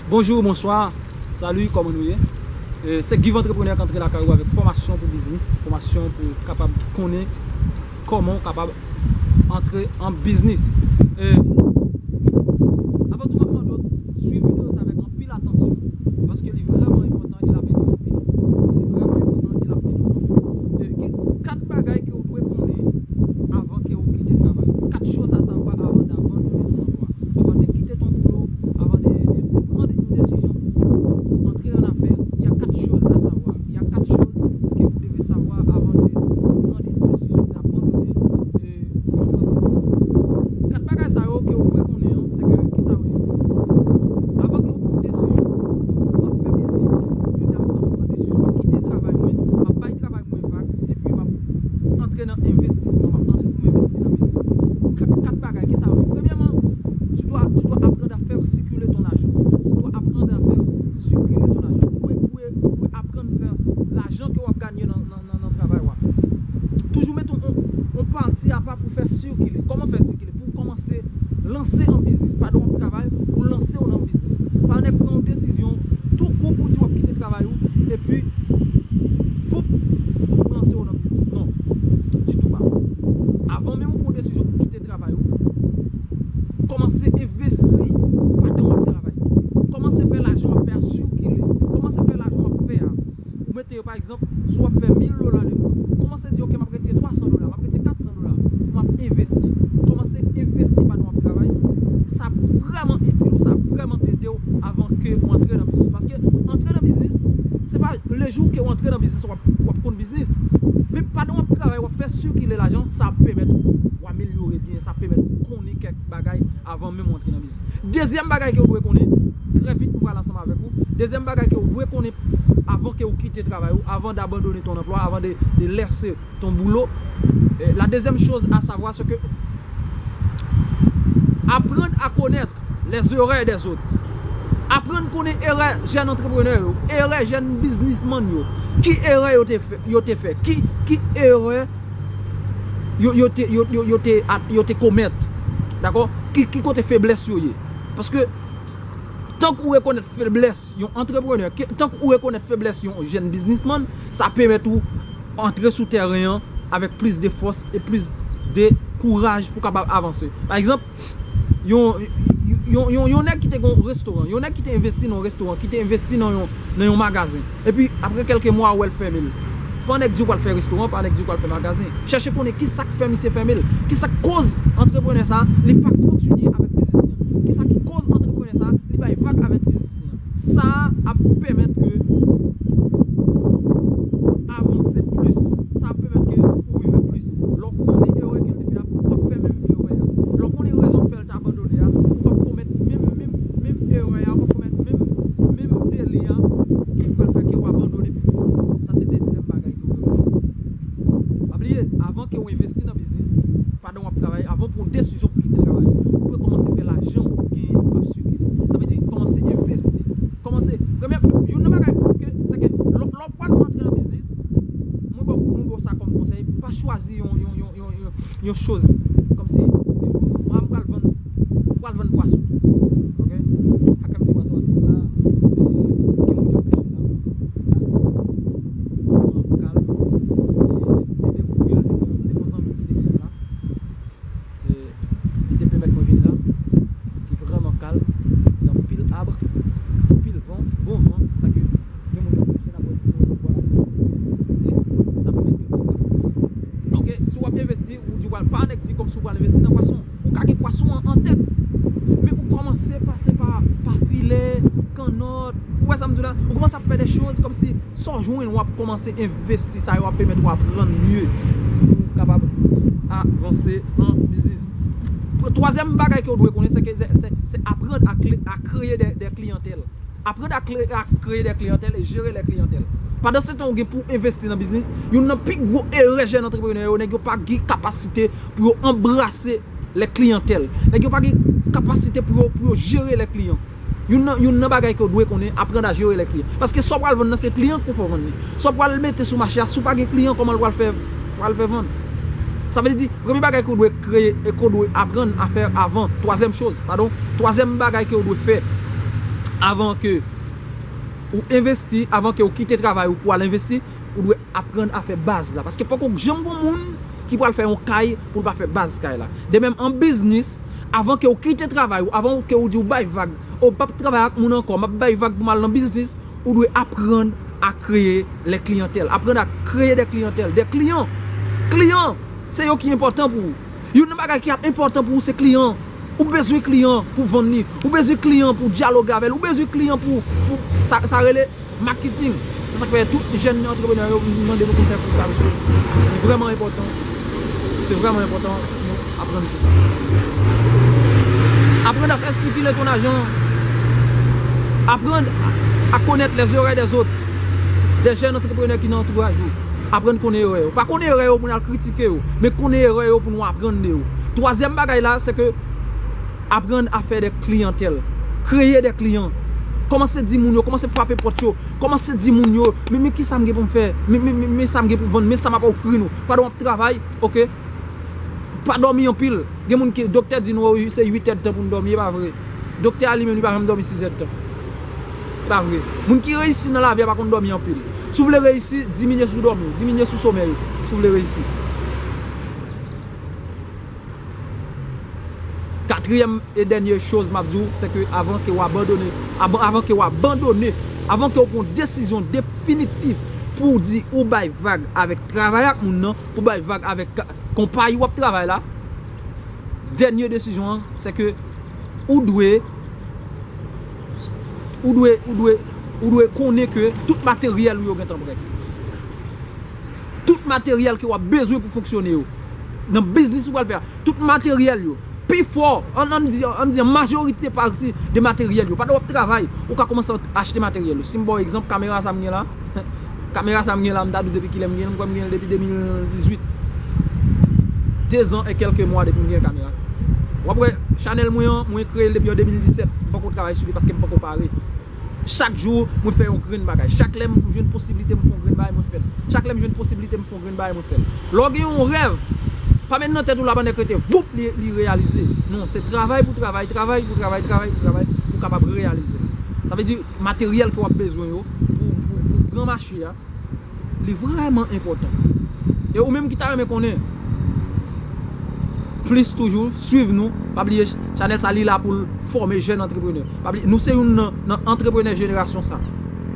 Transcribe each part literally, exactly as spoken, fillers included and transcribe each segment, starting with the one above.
Bonjou, bonswa, sali, kòman nou ye? E, se Give Entrepreneur k antre lakay ou avèk fòmasyon pou biznis, fòmasyon pou kapab konnen kòman w kapab antre an biznis. E, avan tou, m ap mande w swiv videyo sa avèk anpil atansyon, paske li vrèman enpòtan e l ap ede w anpil. Se vrèman enpòtan e l ap ede w anpil. E, gen kat bagay ke w dwe konnen avan ke w kite travay. Quatre choses à savoir avant d'abandonner ton emploi. Avant de quitter ton boulot, avant de, de, de prendre une décision pour entrer en affaires, il y a quatre choses à savoir. Il y a quatre choses que vous devez savoir avant de prendre une décision d'abandonner, euh, votre boulot. Kat bagay sa yo ke w dwe konnen an, se ke, ki sa yo ye? Avan ke w pran desizyon, w ap fè biznis, yo di a m pran desizyon, m ap kite travay mwen, m ap bay travay mwen vag, epi m ap antre nan envestisman, m ap antre pou m envesti nan biznis. Kat, kat bagay, ki sa yo ye? Premyèman, tu dois, tu dois apprendre à faire circuler ton argent. Tu dois apprendre à faire circuler ton argent. Ou dwe, ou dwe, ou dwe aprann fè lajan ke w ap genyen nan, nan, nan, nan travay ou a. Toujou mete yon, yon pati apa pou fè sikile. Kòman fè sikile? Pou w kòmanse lanse an biznis. Pandan w ap travay, ou lanse w nan biznis. Pa nèk pran yon desizyon tou kou pou di w ap kite travay ou, epi, voup, ou lanse w nan biznis. Non, ditou pa. Avan menm ou pran desizyon pou kite travay ou, kòmanse envesti pandan w ap travay. Kòmanse fè lajan w ap fè a sikile. Kòmanse fè lajan w ap fè a. Ou mete yo, pa egzanp, si w ap fè mil dola lemwa, kòmanse di, "Ok, m ap retire twa san dola, m ap retire kat san dola, m ap envesti." Kòmanse envesti pandan w ap travay. Sa ap vrèman itil ou, sa ap vrèman ede w avan ke w antre nan biznis. Paske antre nan biznis, se pa lejou ke w antre nan biznis w ap, w ap konn biznis. Men pandan w ap travay, w ap fè sikile lajan, sa ap pèmèt ou amelyore byen, sa ap pèmèt ou konnen kèk bagay avan menm w antre nan biznis. Dezyèm bagay ke w dwe konnen, trè vit, m pral ansanm avèk ou. Dezyèm bagay ke w dwe konnen avan ke w kite travay ou, avant d'abandonner ton emploi, avant de, de laisser ton boulot, euh, la deuxième chose à savoir, c'est que apprendre à connaître les erreurs des autres. Aprann konnen erè jèn antreprenè yo, erè jèn biznismann yo. Ki erè yo te fè, yo te fè? Ki, ki erè yo, yo te, yo, yo, yo te, yo te komèt? Dakò? Ki, ki kote feblès yo ye? Paske tank ou rekonèt feblès yon antreprenè, ke, tank ou rekonèt feblès yon jèn biznismann, sa pèmèt ou antre sou tèren an avèk plis de fòs e plis de kouraj pou kapab avanse. Pa egzanp, yon, yon, yon, yon nèg ki te gen yon restoran, yon nèg ki te envesti nan yon restoran, ki te envesti nan yon, nan yon magazen. Epi, apre kèlke mwa, ou wè l fèmen l. Pa nèg di w pral fè restoran, pa nèg di w pral fè magazen. Chèche konnen ki sa k fè misye fèmen l. Ki sa k koz antreprenè sa a, li pa kontinye avèk biznis li an. Ki sa ki koz antreprenè sa a, li bay vag avèk biznis li an. Sa a ap pèmèt ke avanse plis. Sa ap pèmèt ke ou rive plis. Lè w konnen erè ke l te fè a, ou p ap fè menm erè a. Lè w konnen rezon k fè l te abandone a, ou p ap komèt menm, menm, menm erè a, ou p ap komèt menm, menm deli a ki pral fè ke w abandone pi piti. Sa se dezyèm bagay ke w dwe konnen. Pa bliye, avan ke w envesti nan biznis, pandan w ap travay, avan w pran desizyon pou kite travay, ou dwe kòmanse fè lajan w genyen ap sikile. Sa vle di kòmanse envesti. Kòmanse, premye, youn nan bagay ke, se ke lè, lè w pral antre nan biznis, mwen ba w, mwen ba w sa kòm konsèy, pa chwazi yon, yon, yon, yon, yon, yon choz, kòmsi, mwen, m pral vann, m pral vann pwason. Ok? Sa ke m di pwason, paske la, gen moun k ap pèche la. La, vrèman kalm. E, m te dekouvri l, te gen, te gen yon zanmi m ki te gen l la. E, li te pèmèt mwen vin la. Ki vrèman kalm. Gen anpil ab, anpil van, bon van. Sa ke gen moun k ap pèche, n ap wè si nou wè bwa la. E, sa pèmèt ke m te pwason. Ok, si w ap envesti, ou di w pral, pa nèg di kòmsi w pral envesti nan pwason. Ou ka gen pwason an, an tèt. Men ou kòmanse pase pa, pa filè, kannòt. Ou wè sa m di w la? Ou kòmanse ap fè de choz kòmsi sa w jwenn, w ap kòmanse envesti sa yo, ap pèmèt ou aprann mye pou w kapab avanse an biznis. Twazyèm bagay ke w dwe konnen, se ke se, se, se aprann a kle-, a kreye de, de kliyantèl. Aprann a kle-, a kreye de kliyantèl e jere de kliyantèl. Pandan se tan ou gen pou w envesti nan biznis, youn nan pi gwo erè jèn antreprenè yo, nèg yo pa gen kapasite pou yo anbrase le kliyantèl. Nèg yo pa gen kapasite pou yo, pou yo jere le kliyan. Youn nan, youn nan bagay ke w dwe konnen, aprann a jere le kliyan. Paske sa w pral vann nan, se kliyan ke w fè w vann li. Sa w pral mete sou mache a, si w pa gen kliyan, kòman l pral fè, pral fè vann? Sa vle di, premye bagay ke w dwe kreye e ke w dwe aprann a fè avan, twazyèm choz, padon, twazyèm bagay ke w dwe fè, Avan ke ou envesti, avan ke ou kite travay ou pou al envesti, ou dwe aprann a fè baz la. Paske poko janm gon moun ki pral fè yon kay pou l pa fè baz kay la. De menm an biznis, avan ke ou kite travay ou, avan ke ou di ou bay vag, ou p ap travay ak moun ankò, m ap bay vag pou m al nan biznis, ou dwe aprann a kreye lè kliyantèl. Aprann a kreye dè kliyantèl, dè kliyan. Kliyan, se yo ki enpòtan pou ou. Youn nan bagay ki ap enpòtan pou ou se kliyan. Ou bezwen kliyan pou vann li. Ou bezwen kliyan pou dyaloge avè l. Ou bezwen kliyan pou, pou sa, sa rele maketing. Se sa k fè tout jèn antreprenè yo mande nou pou n fè kou sa, mesye. Li vrèman enpòtan. Se vrèman enpòtan si nou aprann kou sa. Aprann a fè sikile ton ajan. Aprann a, a connaître les erreurs des autres. Des jeunes entrepreneurs ki nan antouraj ou. Aprann konnen erè yo. Pa konnen erè yo pou n al kritike yo, men konnen erè yo pou nou aprann de yo. Twazyèm bagay la, se ke aprann a fè dè kliyantèl. Kreye dè kliyan. Kòmanse di moun yo, kòmanse frape pòt yo, kòmanse di moun yo, men, men kisa m gen pou m fè, men, men, men, men sa m gen pou vann, men sa m ap ofri nou. Pandan w ap travay, oke? Pa dòmi anpil. Gen moun ki, doktè di nou, "Oh, se uit èdtan pou n dòmi," e pa vre. Doktè a li menm, li pa janm dòmi sis èdtan. E pa vre. Moun ki reyisi nan lavi a pa konn dòmi anpil. Si w vle reyisi, diminye sou dòmi, diminye sou somèy, si w vle reyisi. Katriyèm e dènye choz m ap di w, se ke avan ke w abandone, avan, avan ke w abandone, avan ke w pran yon desizyon definitif pou w di ou bay vag avèk travay ak moun nan, pou w bay vag avèk ka-, konpayi w ap travay la, dènye desizyon an, se ke ou dwe, ou dwe, ou dwe, ou dwe konnen ke tout materyèl ou yo gentan prè. Tout materyèl ke w ap bezwen pou fonksyone yo. Nan biznis ou pral fè a, tout materyèl yo. Pifò, ann, ann di, ann di an majorite pati de materyèl yo. Pandan w ap travay, ou ka kòmanse achte materyèl yo. Si m ba w egzanp, kamera sa m gen la, kamera sa m gen la, m ta di w depi kilè m gen l, m kwè m gen l depi de mil dizuit. De zan e kèlke mwa depi m gen kamera sa. W ap wè, chanèl mwen an, mwen kreye l depi an de mil disèt. M poko travay sou li paske m poko pare. Chak jou, mwen fè yon grenn bagay. Chak lè m jwenn posiblite pou m fè yon grenn bagay, mwen fè l. Chak lè m jwenn posiblite pou m fè yon grenn bagay, mwen fè l. Lè w gen yon rèv, pa met nan tèt ou la pandan k rete, voup, li, li reyalize. Non, se travay pou travay, travay pou travay, travay pou travay, pou w kapab reyalize l. Sa vle di, materyèl ke w ap bezwen yo pou, pou, pou pran mache a, li vrèman enpòtan. E ou menm ki ta renmen konnen plis toujou, swiv nou. Pa bliye, chanèl sa, li la pou l fòme jèn antreprenè. Pa bliye, nou se youn nan, nan antreprenè jenerasyon sa.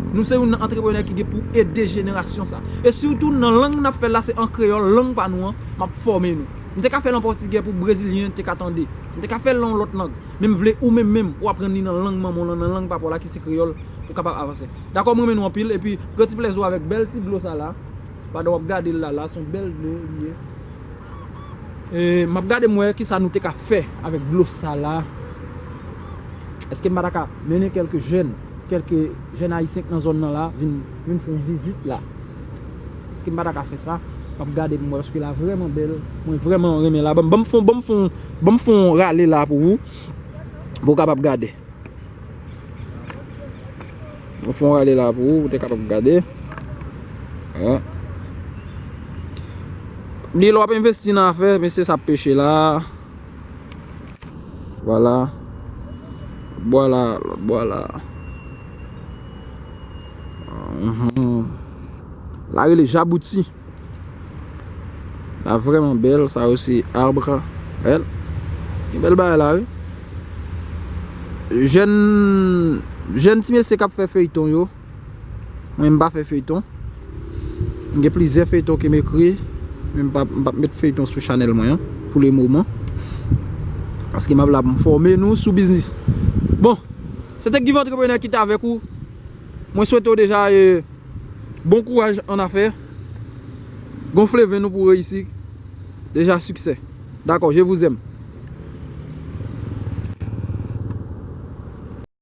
Nou se youn nan antreprenè ki gen pou ede jenerasyon sa. E sitou nan lang n ap fè l la, se an kreyòl, lang pa nou an, m ap fòme nou. M te ka fè l an pòtigè pou brezilyen te ka tande. M te ka fè l nan yon lòt lang. Men m vle ou menm menm, ou aprann li nan lang manman w lan, nan lang papa w la ki se kreyòl, pou w kapab avanse. Dakò, m renmen nou anpil, epi pran ti plèzi w avèk bèl ti dlo sa la. Pandan w ap gade l la, la, se yon bèl dlo li ye. E, m ap gade m wè kisa nou te ka fè avèk dlo sa la. Èske m pa ta ka mennen kèlke jèn, kèlke jèn ayisyen k nan zòn nan la, vin, vin fè yon vizit la? Èske m pa ta ka fè sa? M ap gade m wè, paske la vrèman bèl. Mwen vrèman renmen la. Ban m, ban m fè, ban m fè, ban m fè yon rale la pou ou, pou w kapab gade. Mwen fè yon rale la pou ou, ou te kapab gade. Wi. Li lè w ap envesti nan afè, mesye sa ap peche la. Vwala. Bwa la, lòt bwa la. Mhm. La rele Jabouti. La vrèman bèl, sa yo se arbre. Bèl. Gen bèl bagay la, wi. Jèn, jèn ti mesye k ap fè feyton yo. Mwen, m pa fè feyton. M gen plizyè feyton ke m ekri, men m pa, m p ap met feyton sou chanèl mwen an, pou le moman. Paske m ap la pou m fòme nou sou biznis. Bon, se te Give Entrepreneur ki te avèk ou. Mwen swete w deja, e, bon kouraj an afè. Gonfle venn nou pou w reyisi. Deja siksè. Dakò, je vous aime.